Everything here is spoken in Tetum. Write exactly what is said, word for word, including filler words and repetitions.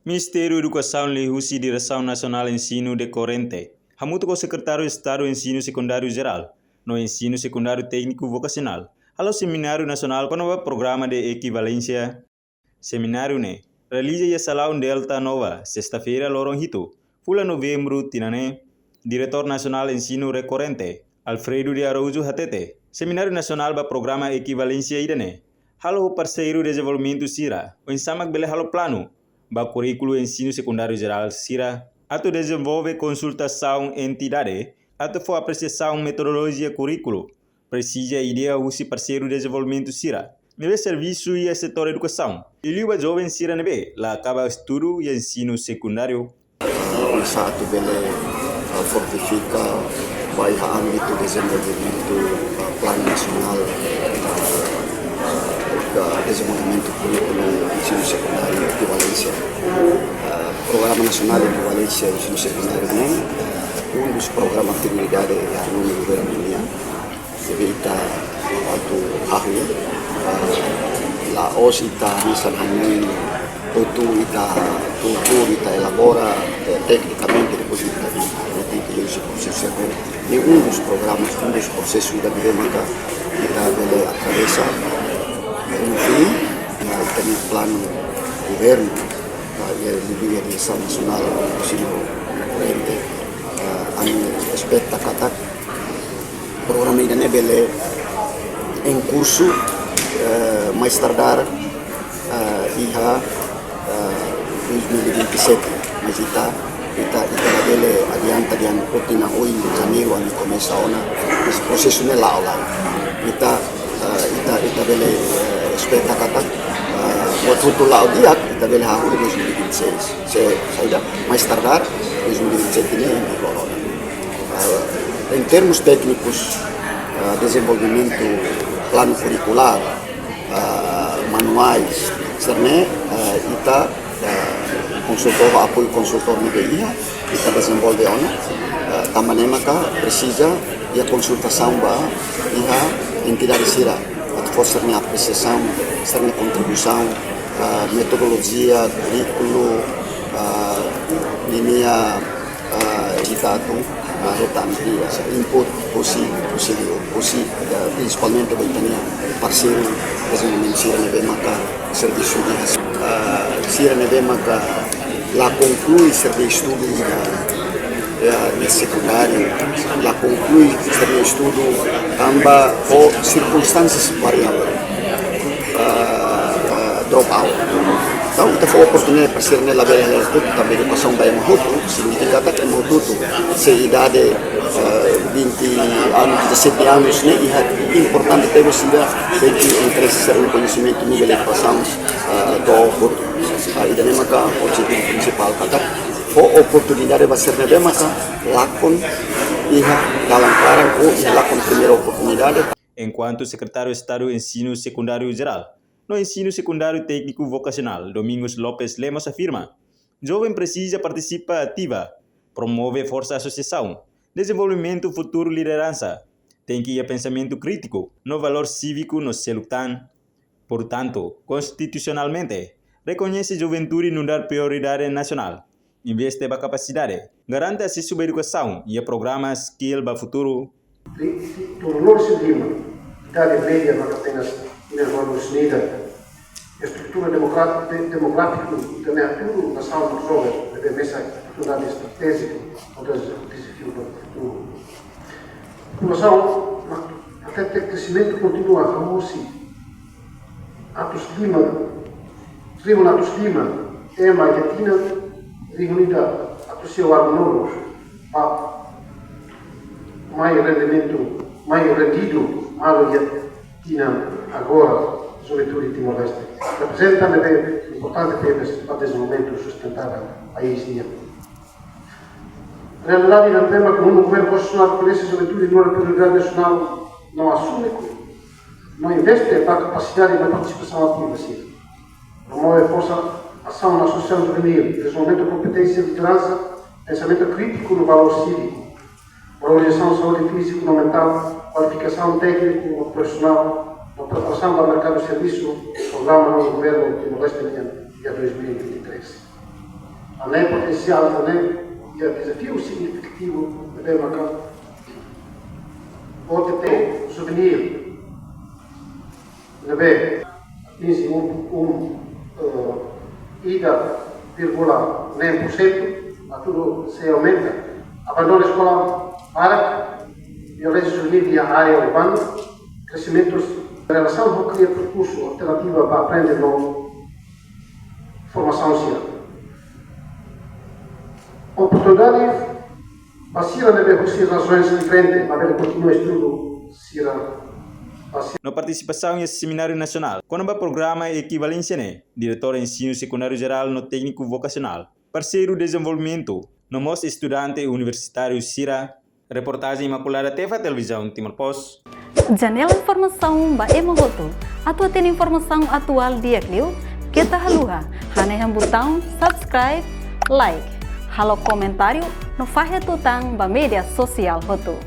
Ministériu Edukasaun liuhusi Diresaun Nasionál Ensinu Dekorrente, hamutuk ho Sekretáriu Estadu Ensinu Sekundáriu Jerál no Ensinu Sekundáriu Tékniku Vokasionál, halo semináriu nasionál kona-ba programa de ekivalénsia. Semináriu ne'e realiza iha Salaun Delta Nova, sesta-feira, loron hitu, fulan Novembru, tinan ne'e. Diretór Nasionál Ensinu Rekorrente, Alfredo de Araújo, hatete, semináriu nasionál ba programa ekivalénsia ida-ne'e halo ho parseiru dezenvolvimentu sira, oinsá mak bele halo planu ba kurríkulu ensinu sekundáriu jerál sira, atu dezenvolve konsultasaun entidade atu fó apresiasaun metodolojia kurríkulu, presiza ideia husi parseiru dezenvolvimentu sira ne'ebé servisu iha setór edukasaun, i liu ba joven sira ne'ebé la akaba estudu iha ensinu sekundáriu. Oinsá atu bele, ah, fortifika ba iha ámbitu dezenvolvimentu, ah, planu nasionál, ah, ah, dezenvolvimentu kurríkulu ensinu sekundáriu ekivalénsia. Ah, programa nasionál ekivalénsia ensinu sekundáriu ne'e, ah, um dos programa prioridade iha governu nian. Jadi ita atu hahú, ah, la'ós ita bisa hanoin hotu, ita tuur, ita elabora, eh, teknikamente, depois ita, ita tenke iha prosesu. Ne'e um dos programas, um dos prosesus ida ne'ebé maka ita bele atravesa. Enfim, ah, ita-nia planu governu, ah, iha Diresaun Nasionál Ensinu Rekorrente, ah, ami espera katak programa ida-ne'e bele em kursu, eh, mais tardar, eh, iha, eh, dois mil e vinte e sete. Mas ita, ita, ita labele adianta dehan rotina ohin, Janeiru, ami komesa ona, mas prosesu ne'e la'o lai. Ita, eh, ita, ita bele, eh, espera katak, eh, buat hotu la'o di'ak, ita bele hahú dois mil e vinte e seis. Se, saida, mais tardar, dois mil e vinte e sete ne'e em vigor ona. Ah, em termos técnicos, ah, dezenvolvimentu planu kurrikulár, ah, manuais, sira-ne'e, ah, ita, ah, konsultór, apoiu konsultór ne'ebé iha, ita dezenvolve ona, ah, tanba ne'e maka presiza iha konsultasaun ba iha entidade sira, atu fó sira-nia apresiasaun, sira-nia kontribuisaun, ah, metodolojia, kurríkulu, ah, ninia, ah, ita atu, ah, hetan, ah, input husi, husi, husi, ah, prinsipalmente ba ita-nia parseiru dezenvolvimentu sira ne'ebé maka servisu iha, ah, sira ne'ebé maka la konklui sira-nia estudu iha, iha, iha sekundáriu, la konklui sira-nia estudu tanba ho sirkunstánsias variáveis, ah, ah, drop out. Entaun, ita fó oportunidade ba sira ne'e labele hela hotu, tanba edukasaun ba ema hotu, signifika katak ema hotu, se idade, eh, vinte anos, dezassete anos, ne'e iha importante tebes sira tenke interese sira-nia koñesimentu nivel edukasaun, eh, to'o hotu. Ah, ida-ne'e maka objetivu prinsipál katak fó oportunidade ba sira ne'ebé maka lakon iha dalan klaran ou iha lakon primeira oportunidade. Enkuantu Sekretáriu Estadu Ensinu Sekundáriu Jerál no Ensinu Sekundáriu Tékniku Vokasionál, Domingos Lopes Lemos, afirma, joven presiza partisipa ativa, promove forsa asosiasaun, dezenvolvimentu futuru lideransa, tenke iha pensamentu krítiku no valór síviku no seluk tan. Portantu, konstitusionalmente, rekoñese juventude nu'udar prioridade nasionál, investe ba kapasidade, garante asesu ba edukasaun iha programa Skill ba Futuru. Ri-, ri-, tu menurut si lima, idade média maka apenas inan ruanulu-resin-ida. Estrutura democrat-, de-, demográfiku ita-nia futuru nasaun joven ne'ebé mesak oportunidade estratéjika kontra dezafiu ba futuru. Populasaun ma-, até kresimentu kontinua hamosi atus lima, rihun atus lima ema iha tinan rihun ida atus sia ualunulu ba mai rendimentu, mai rendidu malu iha tinan agora, juventude Timor-Leste reprezenta ne'ebé importante tebes ba dezenvolvimentu sustentável país nian. Realidade ne'ebé mak governu konstitusionál rekoñese juventude nu'udar prioridade nasionál, no asume ku no investe ba kapasidade no partisipasaun ativa sira. Promove forsa asaun asosiasaun juvenil, dezenvolvimentu kompeténsia lideransa, pensamentu krítiku no valór síviku, valorizasaun saúde fíziku no mentál, kualifikasaun tékniku no profisionál, no preparasaun ba merkadu servisu, programa no governu Timor-Leste nian iha dois mil e vinte e três. Ne'e potensiál, ne'e iha dezafiu signifikativu ne'ebé maka O T T juvenil ne'ebé atinje um, um, eh, ida vírgula neen por cento, atu sei aumenta. Abandonu eskola barak, violénsia juvenil iha área urbana, kresimentu relasaun ho kria perkursu alternativa ba aprende no formasaun sira. Oportunidade ba sira ne'ebé husi razaun diferente, maibé kontinua estudu sira ba sira. No partisipasaun iha semináriu nasionál kona-ba programa ekivalénsia ne'e, diretór ensinu sekundáriu jerál no tékniku vokasionál, parseiru dezenvolvimentu, no mós estudante universitáriu sira. Reportajen Imaculada Tefa, Televizaun Timor Post. Janela informasaun ba ema hotu. Atu hatene informasaun atuál di'ak liu, keta haluha hanehan butaun subscribe, like, halo komentáriu no fahe tutan ba média sosiál hotu.